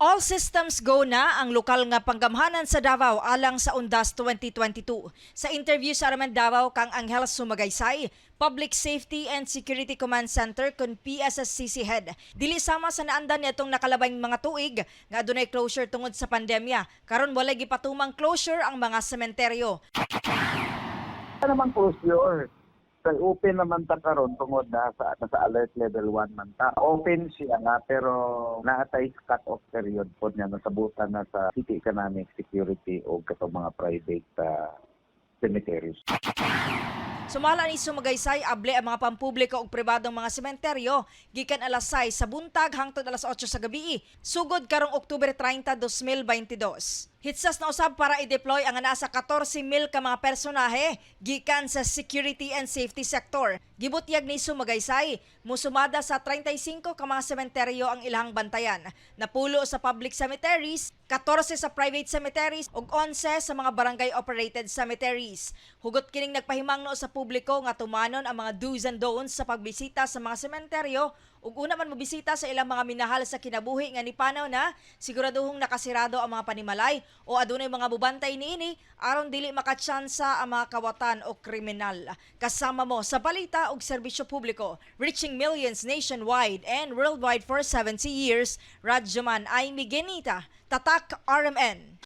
All systems go na ang lokal nga panggamhanan sa Davao alang sa Undas 2022. Sa interview sa RMN Davao kang Angel Sumagaysay, Public Safety and Security Command Center kun PSSCC head. Dili sama sa naandan niadtong nakalabay mga tuig nga adunay closure tungod sa pandemya. Karon, walay gipatumang closure ang mga sementeryo. Wala naman closure. Kay open naman ta karon tungod na sa nasa alert level 1 man ta. Open siya nga, pero naa tay cut off period po niya, nasabutan na sa city economic security o katong mga private cemeteries. Sumala ni Sumagaysay, able ang mga pampubliko ug pribadong mga sementeryo gikan alas 6 sa buntag hangtod alas 8 sa gabi, sugod karong Oktubre 30, 2022. Hitsas na usab para i-deploy ang nasa 14,000 ka mga personahe gikan sa security and safety sector. Gibutyag ni Sumagaysay, musumada sa 35 ka mga sementeryo ang ilang bantayan. Napulo sa public cemeteries, 14 sa private cemeteries ug 11 sa mga barangay operated cemeteries. Hugot kining nagpahimangno sa publiko nga tumanon ang mga do's and don'ts sa pagbisita sa mga sementeryo ug una man mobisita sa ilang mga minahal sa kinabuhi nga nipanaw na, siguraduhong nakasirado ang mga panimalay o adunay mga bubantay niini aron dili makatsansa ang mga kawatan o kriminal. Kasama mo sa balita ug serbisyo publiko, reaching millions nationwide and worldwide for 70 years, Radyoman Amy Genita, Tatak RMN.